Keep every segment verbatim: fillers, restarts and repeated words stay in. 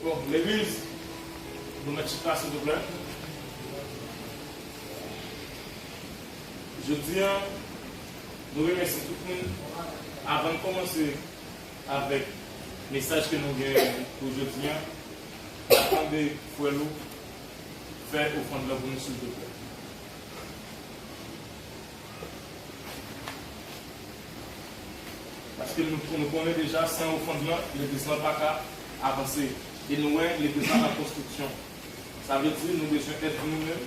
Bon, legliz, nou mèt chita, silvouplè. Jodi a, nou remèsye tout moun. Avan n kòmanse avèk mesaj ke nou gen pou jodi a, n ap mande frè Lou fè ofrann lan pou nou, silvouplè. Paske nou, nou konnen deja, san ofrann lan, legliz lan pa ka avanse. E nou wè, legliz lan an konstriksyon. Sa vle di, nou bezwen èd nou menm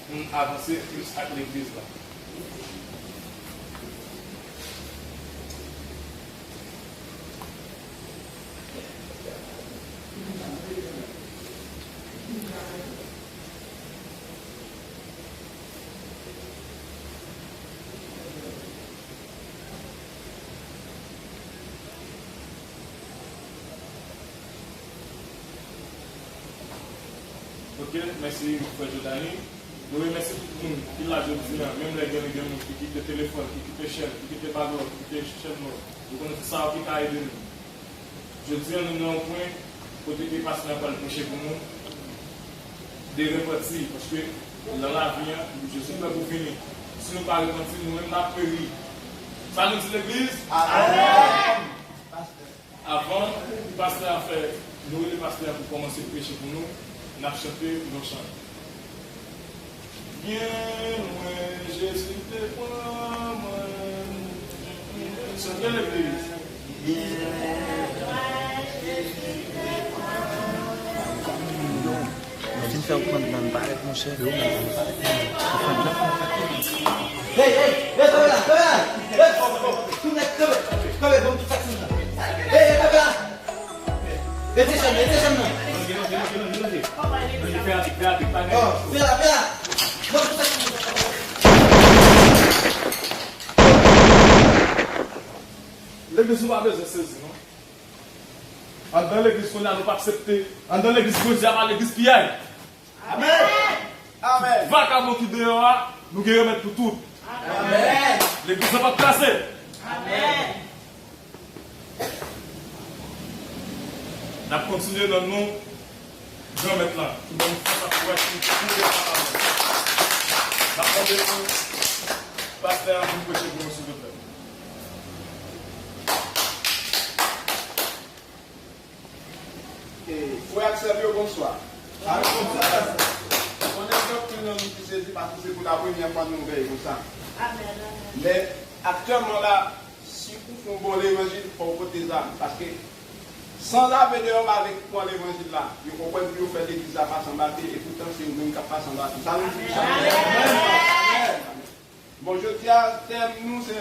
pou n avanse plis ak legliz la. Ok, mèsi, frè Jodani. Nou remèsye tout moun ki la jodi a, menm lè gen, gen moun ki kite telefòn, ki kite chèn, ki kite baglo, ki kite chèn nou. Nou konnen se sa yo ki ka ede nou. Jodi a, nou nan yon pwen kote ke pastè a pral preche pou nou de repanti, paske nan lavi a, Jezi prè pou vini. Si nou pa repanti, nou menm n ap peri. Sa nou di, legliz? Amèn! Avan pastè a fè, nou rele pastè a pou kòmanse preche pou nou, n ap chante yon chan. Byen lwen Jezi te pran mwen. Chante legliz. Byen lwen Jezi te pran mwen. Yo, nou fin fè ofrann nan, nou parèt, monchè. Yo, men nou parèt, men ofrann nan, nou parèt. Hey, hey, hey, kanpe la, kanpe la. Hey, tounen, kanpe, kanpe, kanpe, bon, tout sa ki la. Hey, hey, kanpe la. Mete chanm nan, mete chanm nan. Oh, fè la, fè la. Bon, tout sa ki la. Legliz, nou pa bezwen sezi, non. Anndan legliz kounye a, nou pa aksepte. Anndan legliz Bondye a, pa legliz piyay. Amèn. Amèn. Vakabon ki deyò a, nou gen remèd pou tout. Amèn. Legliz la p ap kraze. Amèn. N ap kontinye nan non Granmèt la, ki ban nou fòs ak kouraj pou nou kouvri ak pawòl. N ap mande pou pastè a vin preche pou nou, silvouplè. E, frè ak sè m yo, bonswa. Amèn, bonswa. Konnen gen anpil nan nou ki sezi paske se pou lapremyè fwa nou veye konsa. Amèn, amèn. Men, aktyèlman la, si ou fè yon bon levanjil, fò w pote zam. Paske san zame deyò pa vle pran levanjil la, yo konprann pou yo fè legliz la pase anba pye, e poutan se yo menm k ap pase anba pye. Sa nou di chak jou. Amèn. Bon, jodi a, tèm nou se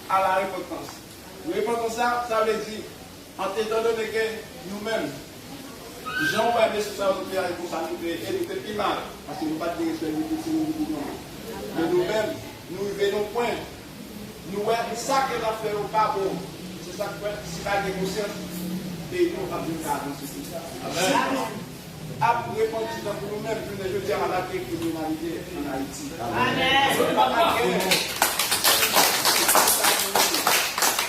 à la repentance. Repantans sa, sa vle di, an, etandone ke nou menm, jan w wè mesye sa yo te aji konsa, nou te, e nou te pi mal, paske nou pa t gen respè ni pou pitit ni pou granmoun. Men nou menm, nou rive nan pwen, nou wè sa ke n ap fè yo pa bon. Se sa k fè, si pa gen konsyans, Peyi nou ap vin ka avanse tou. Si nou ap repanti tankou nou menm, jounen jodi a, pa t ap gen kriminalite ann Ayiti. Se pa t ap gen,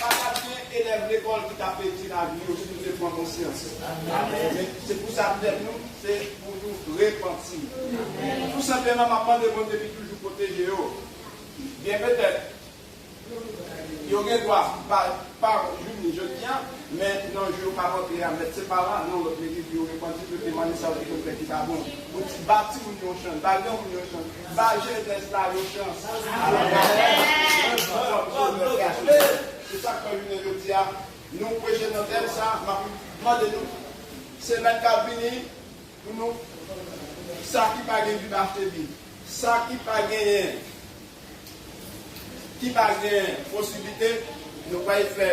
pa t ap gen elèv lekòl ki t ap pèdi lavi yo si nou te pran konsyans. Men se pou sa, petèt, nou, se pou nou repanti. Tou senpleman, m ap mande Bondye pou toujou pwoteje yo. Byen petèt, yo gen dwa pa, pa vini jodi a, men nan jou yo pa rantre a, mèt se pa la, nan lòt legliz, yo repanti, yo temwaye sa yo te konn fè ki pa bon. Pou di, ba timoun yo yon chans, ba granmoun yo yon chans, ba jenès la yon chans. Se sa k fè jounen jodi a, nou preche nan tèm sa, m ap mande nou, semèn k ap vini, pou nou, sa ki pa gen Bib, achte Bib. Sa ki pa genyen, ki pa gen posiblite, nou pral fè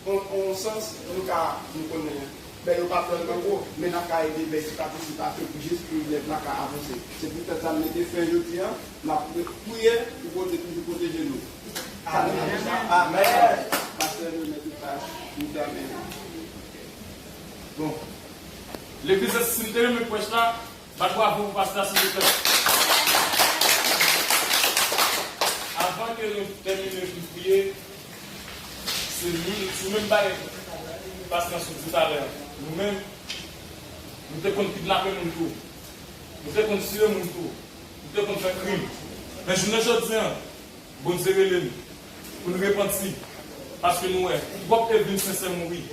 yon, yon sans, nou ka, nou konnen, bèy yo pa fè l pran gwo, men n ap ka ede bèy ti patisipasyon pou jis pou lèv la ka avanse. Se poutèt sa m mete fen jodi a, m ap priye pou Bondye toujou pwoteje nou. Amèn. Amèn. Pastè, nou mèt tout sa, nou fèmen. Bon. Legliz, si n te renmen prèch la, bat bravo pou pastè a, silvouplè. Avan ke nou tèmine, nou priye, se nou, sou menm bagay pastè a sot di talè a. Nou menm, nou te konn kidnape moun tou. Nou te konn tiye moun tou. Nou te konn fè krim. Men jounen jodi a, Bondye rele n pou n repanti, paske nou wè twòp Evelyn Sincère mouri.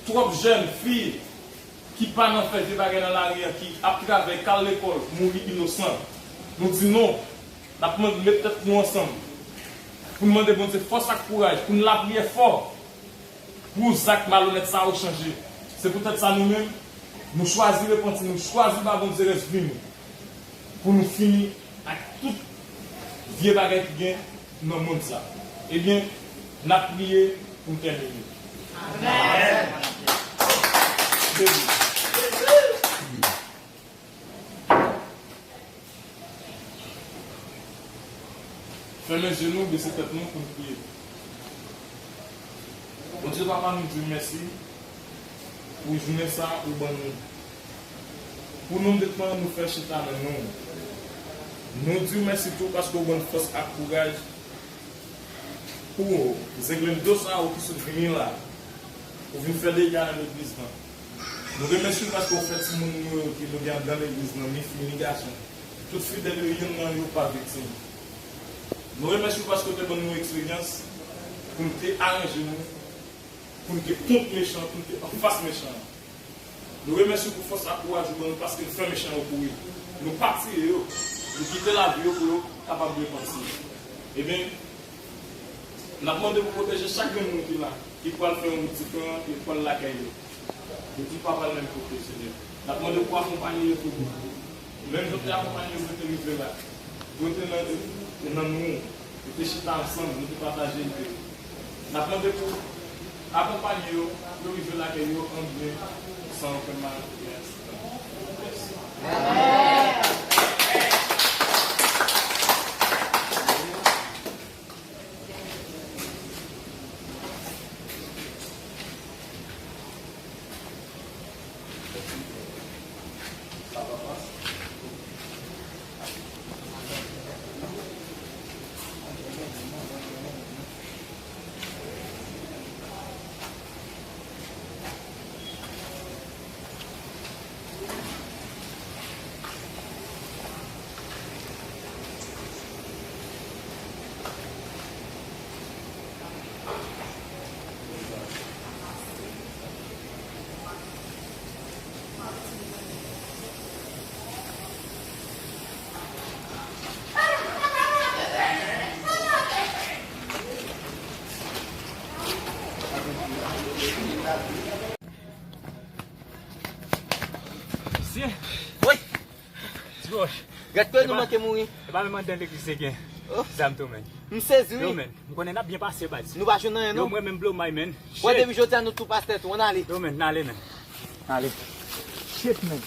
Twòp jèn fi ki pa nan fè vye bagay nan lari a, ki ap travay, k al lekòl, mouri inosan. Nou di non. N ap mande, met tèt nou ansanm pou n mande Bondye fòs ak kouraj, pou n lapriyè fò, pou zak malonèt sa yo chanje. Se poutèt sa nou menm, nou chwazi repanti, nou chwazi ba Bondye rès vi nou, pou nou fini ak tout vye bagay ki gen nan mond sa. Ebyen, n ap priye pou n tèmine. Amèn. Beni. Fèmen je nou, bese tèt nou pou n priye. Bondye Papa, nou di w mèsi pou jounen sa ou ban nou. Pou nonb de tan nou fè chita nan men w. Nou di w mèsi tou paske w ban n fòs ak kouraj pou zenglendo sa yo ki sot vini la, pou vin fè dega nan legliz lan. Nou remèsye w paske w fè timoun nou yo ke nou gen anndan legliz lan, ni fi, ni gason, tout fidèl yo, youn nan yo pa viktim. Nou remèsye w paske w te ban nou eksperyans pou n te aranje nou, pou n te kont mechan, pou n te anfas mechan an. Nou remèsye w pou fòs ak kouraj ou ban nou paske n fè mechan yo kouri. Nou pa tiye yo, nou kite lavi yo pou yo kapab repanti. Ebyen, n ap mande pou pwoteje chak grenn moun ki la, ki pral fè yon wout diferan, ki pral lakay yo. Yo tout pa pral menm kote, Senyè. N ap mande pou akonpaye yo toujou. Menm jan w te akonpaye yo pou yo te rive la. Pou yo te nan, nan nou, yo te chita ansanm, nou te pataje ide. N ap mande pou akonpaye yo, pou yo rive lakay yo an byen, san okenn maladi, okenn aksidan. Mèsi. Mesye. Wi. Ti Wòch. Gad kòman nou manke mouri. E pa menm anndan legliz te gen zam tou, menn. M sezi, wi. Yo, menn, m konnen n ap byen pase, baz. Nou pa jwenn anyen, non. Yo, mwen menm, blow my, menn. Wè, depi jodi a, nou tou pastè tou. Ann ale. Yo, menn, n ale, menn. N ale. Shit, menn.